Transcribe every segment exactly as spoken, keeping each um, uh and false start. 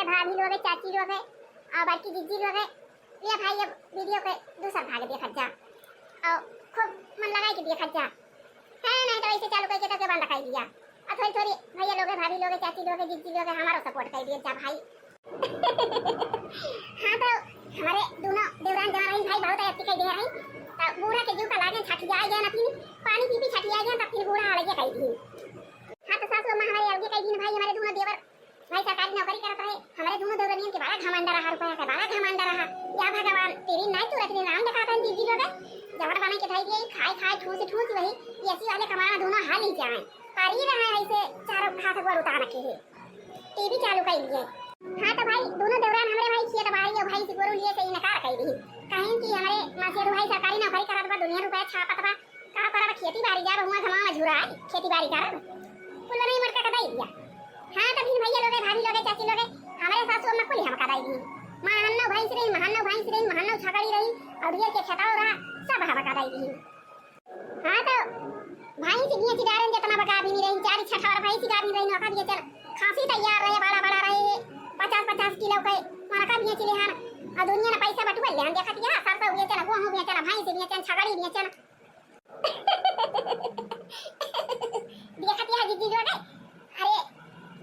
भाभी लोग है, चाची लोग है, और बड़की जिज्जी लोग है, ले भाई अब video के दूसर भाग देखत जा, और खूब मन लगाई के देखत जा। हाँ, नहीं तो ऐसे चालू करके तो के बंद कर दिया। और थोड़ी थोड़ी भैया लोग है, भाभी लोग है, चाची लोग है, जिज्जी लोग है, हमारो support कर दिया जा भाई। हाँ, तो हमारे दोनों देवरान जवान भाई बहुत अति कह दिया है, तो बूढ़ा के जीव का लागे छठिया गया ना, फिर पानी पी पी छठिया गया, तब फिर बूढ़ा अलगे कह दी। हाँ, तो सासू अम्मा हमारे अलगे कह दी भाई, हमारे दोनों देवर भाई सरकारी नौकरी करत रहे, हमारे दोनों देवरनियन के बड़ा घमंड रहा, रुपया के बड़ा घमंड रहा। या भगवान, तेरी नाई तू रतनी नाम दिखाता है दीदी लोग, जबर बने के धाई गई, खाए खाए ठूस ठूस वही एसी वाले कमरा में दोनों हाल ही जाए, परी रहा है ऐसे चारों हाथ पर उतार के है। टीवी चालू कर लिए। हाँ तो भाई, दोनों देवरान हमारे भाई खेत बाड़ी और भाई से गोरू लिए से इनकार कर दी। कहें कि हमारे मासी भाई सरकारी नौकरी करत बा, दुनिया रुपया छापत बा, का करब, खेती बाड़ी जाब, हुआं घमावा झुराई, खेती बाड़ी करब। कुल नहीं मटका कदाई दिया। हाँ तो फिर भैया लोगे, भाभी लोगे, चाची लोगे, हमारे सासू अम्मा कुल हम कदाई दी। महन्नो भैंस रही, महन्नो भैंस रही, महन्नो छगड़ी रही, और ये के खेताव रहा, सब हम कदाई दी। हाँ तो भैंस बिया चिडारन जितना बका भी नहीं रही, चार छठा और भैंस गाड़ी रही, नौका बिया चल, खासी तैयार रहे, बड़ा बड़ा रहे, पचास पचास किलो के, मरका बिया चिले हन, और दुनिया ने पैसा बटुआ ले हन, देखत या सरसों बिया चल, गेहूं बिया चल, भैंस बिया चल, छगड़ी बिया चल। देखत या जिज्जी लोग, अरे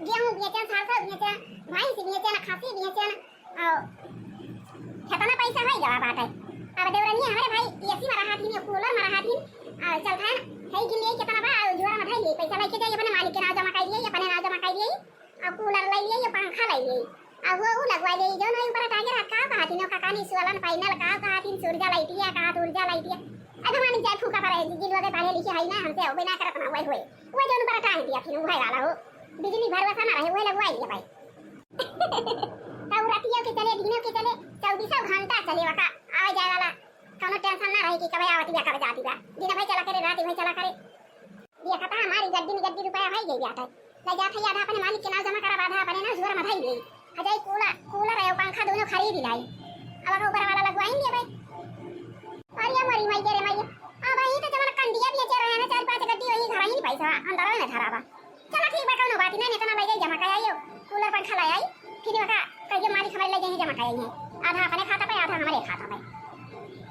गेहूं बिया चल, सरसों बिया चल, भैंस बिया चल, खासी बिया चल, और कितना पैसा है गवा बाटे। अब देवरनिया हमारे भाई एसी में रहा थी, कूलर में रहा थी, और चल था है कि लिए कितना बा, और झोरा में धर लिए, पैसा लेके जाइए, अपने मालिक के नाम जमा कर लिए, अपने नाम जमा कर लिए, और कूलर ले लिए, पंखा ले लिए, और वो, वो लगवा लिए, जो नहीं ऊपर टांगे रहा, का कहा थी, नो का कानी सोलन पैनल, का कहा थी, सूरजा लाइटिया, कहा थी, ऊर्जा लाइटिया। अब हमारी जाए फूका पर है, जिन लोग पढ़े लिखे है ना, हमसे हो बिना करत ना हुए हुए, वो जो ऊपर टांग दिया थी, वही वाला हो, बिजली भरोसा ना रहे, वही लगवा लिए भाई। तब रतियों के चले, दिनों के चले, चौबीसों घंटा चले वका, आवे जाए वाला, कौनो टेंशन ना रहे कि कब आवती बा, कब जाती बा। दिन भर चला करे, रात भर चला करे। ये कहता हमारी गड्डी में गड्डी रुपया भाई गई जाता है। ले जात है आधा अपने मालिक के नाम जमा करा, आधा अपने नाम झोरा में भाई गई। हजाई कूलर, कूलर है, पंखा दोनों खरीद लाई। अब अगर ऊपर वाला लगवाएंगे भाई। अरे मरी माई, रे माई। अब यही तो जमाना कंडिया बेचे रहे हैं, चार पांच गड्डी वही घर ही पैसा अंदर में धरा बा। चला ठीक बा, कौनो बात नहीं, इतना ले जाई, जमा कर आइयो, कूलर पंखा ले आई, फिर वका कहिए मालिक हमारे ले जाइए, जमा कर आइए, आधा अपने खाता पे, आधा हमारे खाता पे।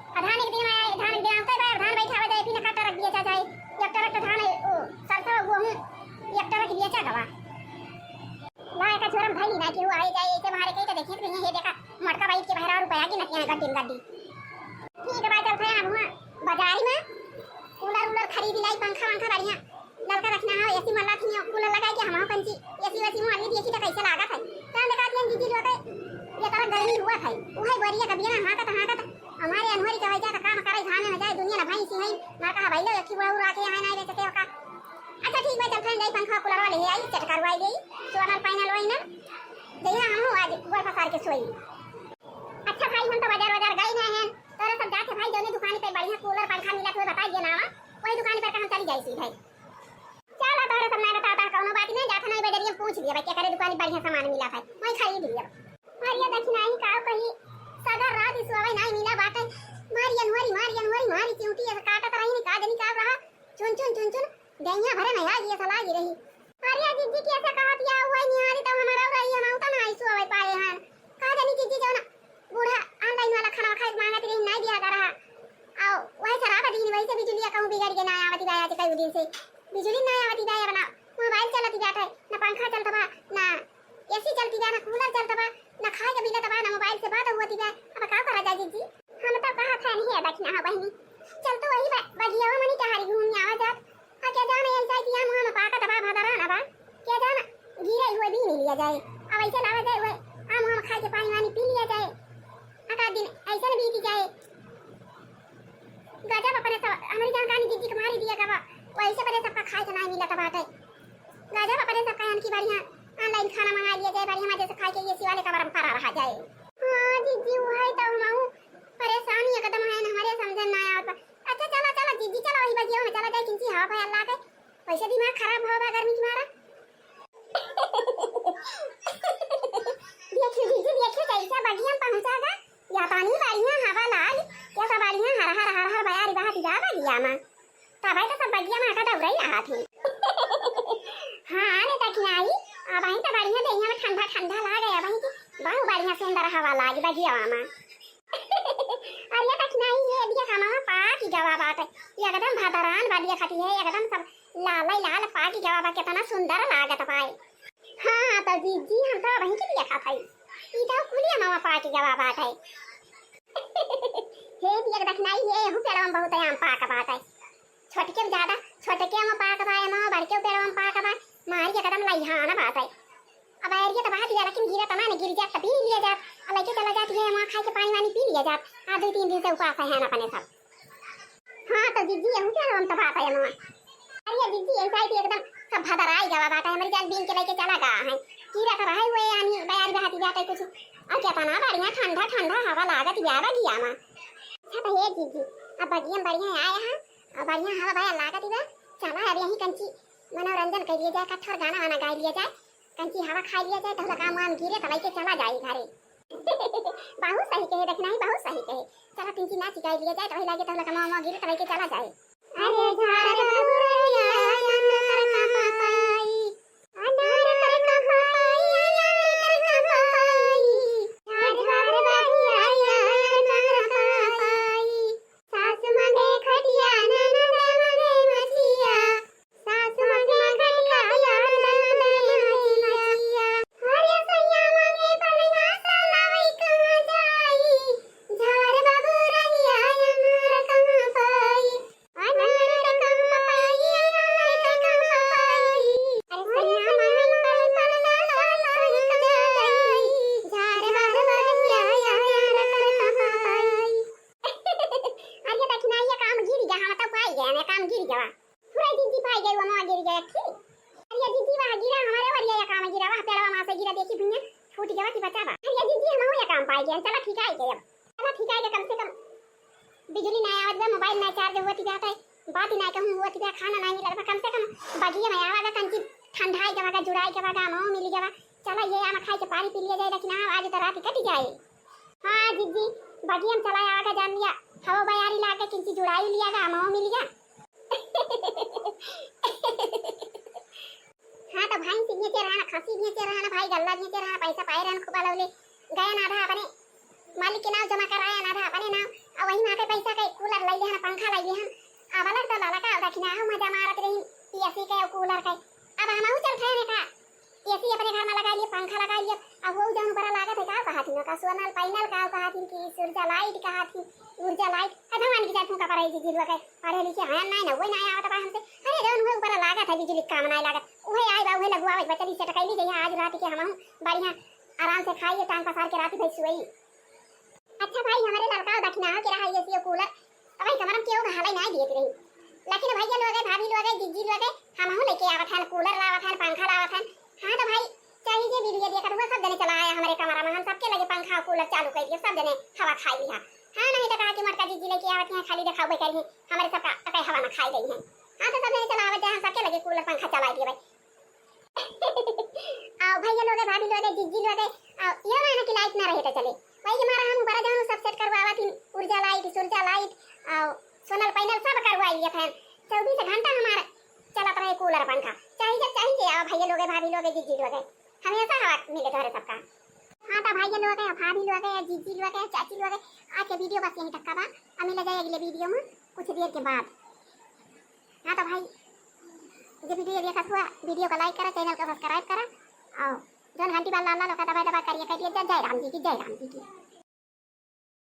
आ धान एक दिन में, धान एक दिन आते बा, धान बैठावे जाए, फिर कट्टा रख दिया चाचा, एक ट्रक धान, ओ, सरसों, गेहूं, एक ट्रक बेचा गवा। ला, एका झोरम भइली ना, केहू आए जाए, ऐसे मारे के तो देखिए, तो ये देखा, मटका बाइक के बहरा रुपया की नतिया गड्डी में गड्डी। ठीक है, बा, चल, फिर हम हुआ बाजारी में कूलर उलर खरीद लाई, पंखा वंखा बढ़िया। ललका रखना है, एसी मल्ला थी, कूलर लगाई के हम हो कंची, एसी वेसी मुँह अन्नी देखी तो कैसे लागत है। तब देखा दिया दीदी लोग, ये तरह गर्मी हुआ है, वही बोरिया कबिया ना हाँकत हाँकत, हमारे अनहरी के वजह का काम करे, धान न जाए, दुनिया न भाई सी है, ना कहा भाई लो, एक ही बुढ़ऊ राखे यहाँ नहीं बेचते हो का। अच्छा ठीक बा, चल फिर जाई पंखा कूलर वाले है, आई चटकार वाई गई, सोनल पैनल वाइनल, जइहा हम आज गोड़ पसार के सोई। अच्छा भाई, हम तो बाजार, बाजार गई ना हैं, तोरे सब जाके भाई, जौने दुकान पे बढ़िया कूलर पंखा मिला, तो बताइए ना, वही दुकान पर हम चली जाई सीधे। चला, तोहरे सब नहीं बताता, कौनो बात नहीं, जात नहीं बजरिया पूछ लिया भाई, क्या करे दुकान बढ़िया सामान मिला था, वही खरीद लिया। अरे दखिनाही का कही, सगर रात ईसु आवे नहीं मिला बाटे, मारी अनवरी, मारी अनवरी, मारी चिमटी ऐसे काटत रही, नहीं का जनी का रहा, चुन चुन चुन चुन, गैया भरे नहीं आ गई, ऐसा लागी रही। अरे जिज्जी कैसे कहत या, वही निहारी तो हमारा रही, हम उतना ईसु आवे पाए हैं, का जनी जिज्जी जो ना बूढ़ा online वाला खाना खाए के मांगत रही, नहीं दिया रहा। आओ, वही शराब दिन, वही से बिजुलिया कहूँ बिगड़ के ना आवती बा, आज कई दिन से बिजुली ना आवती बा, अपना मोबाइल चलती जात है, ना पंखा चलत बा, ना एसी चलती बा, ना कूलर चलत बा, ना खाए के मिलत बा, ना मोबाइल से बात होती बा। अब का करा जाए जिज्जी? हम तो कहा था नहीं है, देखना है बहनी, चल तो वही बा-, बगिया मनी टहरी घूम आवा जात। आ, के जाने ऐसा कि आम हम पाकत बा, भदरा ना बा। के जाने गिरे हुए भी नहीं लिया जाए। अब ऐसे लावा जाए हुए, आम हम खा के पानी वानी पी लिया जाए। आ, का दिन ऐसे न बीत जाए। गजब अपने सब, हमारी जान कानी जिज्जी के मारी दिया गवा। वैसे बने सबका खाए के नहीं मिलत बाटे। गजब अपने सबका यानी कि बढ़िया online खाना मंगा लिया जाए, बढ़िया मजे से खाए के एसी वाले कमरा में पड़ा रहा जाए। हाँ, जिज्जी, वो है तो हम परेशान ही एकदम है, हमारे समझ में ना आवत बा। अच्छा, चला, चला, जिज्जी, चला, वही बगिया में चला जाए, किंची हवा पाए अल्लाह के। वैसे दिमाग खराब हो बा गर्मी के मारा। देखियो, जिज्जी, देखियो, कैसा बगिया में पहुंचा गा। या पानी बढ़िया हवा लाग, कैसा बढ़िया हर हर हर हर बयारी बहत जा बगिया में। तबे तो सब बगिया में आका दौड़ई रहा थी। हाँ, ले दखिनाई, अब आई तो बढ़िया देहिया में ठंडा ठंडा लागे, अब आई के बहुत बढ़िया सुंदर हवा लागी बगियावा मा। अरे दखिनाई, ये दिया कमावा पाकी गवा बाटे, एकदम भदरान वाली खटी है, एकदम सब लाल ही लाल पाकी गवा बा, कितना सुंदर लागत बाए। हाँ, हाँ, तो जीजी, हम तो वहीं के दिया खात हई। ई तो कुलिया मामा पाकी गवा बाटे। हे दिया दखिनाई, ये हूँ पेड़वा में बहुत आम पाक बाटे। छोटके में ज्यादा, छोटके में पाक बा, एमा बड़के पेड़वा में पाक बा, मारी एकदम लइहान बाटे। अब अरिया तो बात या, लेकिन गिरा तना ने गिर जात, तो पी लिया जात, और लेके चला जात, ये वहाँ खाए के पानी वानी पी लिया जात। आज दो तीन दिन से उपास है ना अपने सब। हाँ, तो जीजी, यहू क्या हम तो बात है ना। अरे जीजी, ऐसा ही एकदम सब भदराई गवा बाटे, हमारी जान बीन के लेके चला गया है। कीड़ा तो रहे हुए यानी बयार बहाती जाते कुछ। और क्या तना बढ़िया ठंडा ठंडा हवा लागत या बगिया मा। अच्छा तो हे जीजी, अब बगिया में बढ़िया आए हैं, और बढ़िया हवा बया लागत बा। चला अब यहीं कंची मनोरंजन कर लिया जाए, कट्ठर गाना वाना गा लिया जाए, कंची हवा खा लिया जाए, तो काम वाम गिरे तो लेके चला जाए घरे। बहुत सही कहे दखिनाई, बहुत सही कहे। चला कंची नाच गा लिया जाए, तो वही लागे तो काम वाम गिरे तो लेके चला जाए। अरे झाड़ बुरैया अनार कर कमाई, अनार कर कमाई, अनार कर कमाई, झाड़ झाड़ बहिया अनार कर कमाई। सास मांगे खटिया, ननद मांगे मचिया। सास मांगे खटिया, ननद मांगे मचिया। अरे सैया मांगे पलंगा, साला वही कहाँ जाई? झाड़ बाबू रहिया, अनार कहाँ पाई? अनार कहाँ पाई, अनार कहाँ पाई? अरे सैया मांगे पलंगा, साला वही कहाँ जाई? झाड़ बाबू रहिया, अनार कहाँ पाई? अरे दखिनाई, ये काम गिर गया, हम तो पाई गए, मैं काम गिर गया। पूरा जीजी पाई गई, वो माँ गिर गया, ठीक। अरे जीजी, वहाँ गिरा, हमारे वरिया ये काम गिरा, वहाँ पेड़वा माँ से गिरा, देखी भुइया फूट गया कि बचावा। अरे जीजी, हम ये काम पाई गए, चला ठीक है, गए अब। चला ठीक है, कम से कम बिजली ना आवत बा, मोबाइल ना चार्ज होत बा, बात ना कहूँ होत बा, खाना ना मिलत बा, कम से कम बगिया में आवा गा, कंची ठंडाई गवा गा, जुड़ाई गवा गा, मऊ मिल गवा। चला ये आम खाई के पानी पी लिया जाए, लेकिन हाँ, आज तो रात कट जाए। हाँ जीजी, बगिया में चला आवा गा, जान लिया, हवा बयारी लाग के किंची जुड़ाई लिया गा, मऊ मिल गया। हाँ, तो भाई, सिंह के रहना, खसी भी के रहना, भाई, गल्ला भी के रहना, पैसा पाए रहना, खूब अलौले गए ना था अपने मालिक के नाव जमा कराया ना था अपने नाव, और वही माँ के पैसा के कूलर लाई लिया, पंखा लाई लिया। अब अलग तो लाला का दखिना हो, मजा मारत रही एसी के और कूलर के। अब हम चल थे का एसी अपने घर में लगा लिए, पंखा लगा लिए, अब वो जौन ऊपर लागत है, का कहा थी का सोलर पैनल, का कहा थी कि ऊर्जा लाइट, कहा थी ऊर्जा लाइट। अब भगवान की जात का पर जीजी लोग है, पढ़े लिखे हैं नहीं ना, वही ना आवत बा हमसे। अरे जौन हुए ऊपर लागत है बिजली काम नहीं लागत, वही आई बा, वही लगवावे बचली से टकैली जइया आज रात के हम बढ़िया आराम से खाइए, टांग पसार के रात भर सोई। अच्छा भाई, हमारे लड़का दखिना के रहा एसी कूलर, तो भाई कमरम केहू के हाले नहीं दिए रही। लेकिन भैया लोग, भाभी लोग, जीजी लोग, हमहू लेके आवत हन, कूलर लावत हन, पंखा लावत हन। हाँ तो भाई, चाहे जे भी लिए देखत हुआ, सब जने चला आया हमारे कमरा में, हम सबके लगे पंखा और कूलर चालू कर दिया, सब जने हवा खाई लिया। हाँ, नहीं तो कहा कि मोटका जीजी लेके आवत हैं, खाली देखावे करी, हमारे सबका तके हवा ना खाई गई है। हाँ तो सब जने चला आवत जाए, हम सबके लगे कूलर पंखा चला दिए भाई। आओ भैया लोग, भाभी लोग, जीजी लोग, आओ, यो ना कि लाइट ना रहे तो चले। वही के मारा हम ऊपर जाऊँ सब सेट करवावा थी, ऊर्जा लाइट, सूर्जा लाइट, आओ, सोलर पैनल सब करवा लिए थे। चौबीस घंटा हमारा चलत रहे कूलर पंखा, चाहे जब चाहे जे आओ भैया लोग, भाभी लोग, जीजी लोग, हमेशा हवा मिले तोहरे सबका। हाँ तो भैया लोग, भाभी लोग, जीजी लोग, चाची लोग, आज के वीडियो बस यहीं तक का बा। अब मिला जाए अगले वीडियो में कुछ देर के बाद। हाँ तो भाई, जे वीडियो देखत हुआ, वीडियो को लाइक करा, चैनल को सब्सक्राइब करा और जौन घंटी वाला लाल लाल ओका दबाए दबा करिए, करिए। जय जय राम जी की, जय राम जी की।